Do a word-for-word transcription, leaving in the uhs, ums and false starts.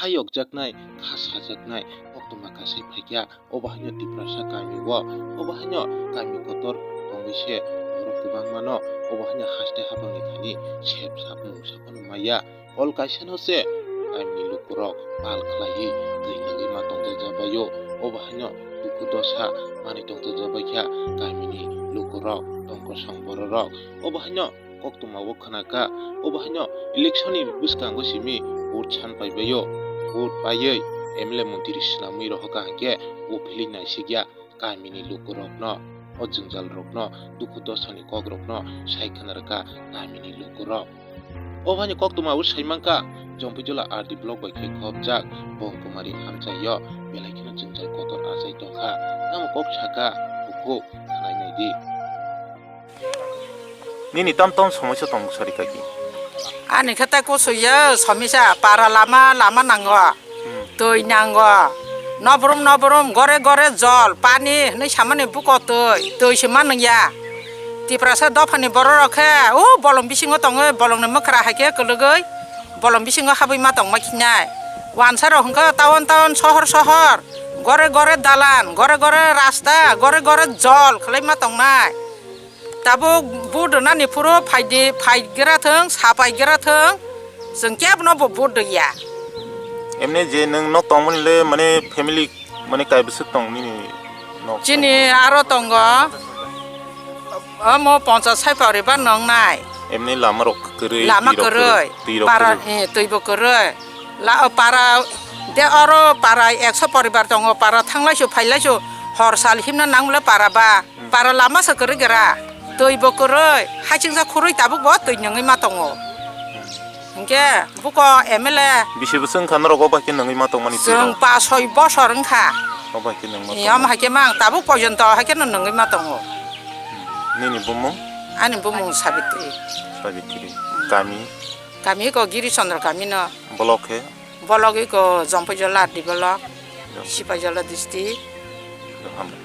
Kha yokjaknai, kha sajaknai koktwma kasai phaikha, obo haino Tiprasa kami o, obo haino kami kotor tongwi se borok kwbangmano obo haino haste habangni thani sep sap mungsa phano maya. Hol kaisano se kamini lukurok pal khlaiwi twi nangwi ma tongjajabaio, obo haino dukhu dosa manwi tongjajabaikha kamini lukurok, tongkosong bororok. Obo haino koktwma o khwnakha, obo haino election ni bwskango simi vote san paibaio, vote paiwi M L A montri swnamwi rohorkha hinkhe o philwi naisikya kamini lukurokno, o jwngjalrokno, dukhu dosani kokrokno sai khwnarwkha kamini lukurok. Obo haino koktwma o saimankha, Jompuijola R D block bai khe khopjak Bongkumari amchaio belai kheno jwngjal kotor achai tongkha, tamo kok sakha, bukhuk khnai naidi. Nini tam tam somosya tong sari kaki. Ani khe tai kusuya somisa para lama lama nango. Hmm. Twi nango. Nobrum nobrum gore gore jol pani hinwi samani buko twi. Twi se manwngya. Tiprasa dophani bororok khe o bolong bisingo tongwi bolongni mwkhra hai khe kwlwgwi bolong bisingo habwi ma tongma khinai. Wansarok hwnkhe town town sohor sohor gore gore dalan gore gore rasta gore gore jol khwlai ma tongnai. Tabuk vote rwnani phuru phaidi, phaigra thung, sapaigra thung, chwng kebono bo vote rwya. Emni je nwng nok tongmani le mane family mane kai bwswk tong nini nok? Chini aro tongo, omo ponchas sai poribar nongnai. Emni lama rok kwrwi, lama twi rok kwrwi, kwrwi, twi rok para, kwrwi. Eh, twi bo kwrwi. La, para, de oro para ekso poribar tongo, para thanglaisu, phailasu, hor sal himna nangmle para ba. Para lama se kwrwi gra, twi bo kwrwi, hachingsa khurwi tabuk bo twi nungwi ma tongo. Hinkhe buko M L A. Bisi bwswk wngkha norok o bai khe nungwi ma tongmani twi chwng rok? Pas soi bosor wngkha. O bai khe nungma tongo. Omo hai khe mang tabuk pojonto hai khe no nungwi ma tongo. Nini bumung? Ani bumung Sabitri. Sabitri. Kami? Kami ko Giri Chandra kami no. Bolok khe? Bolok iko Jompuijola R D bolok, Jompuijola. Sipaijala district. Hambai.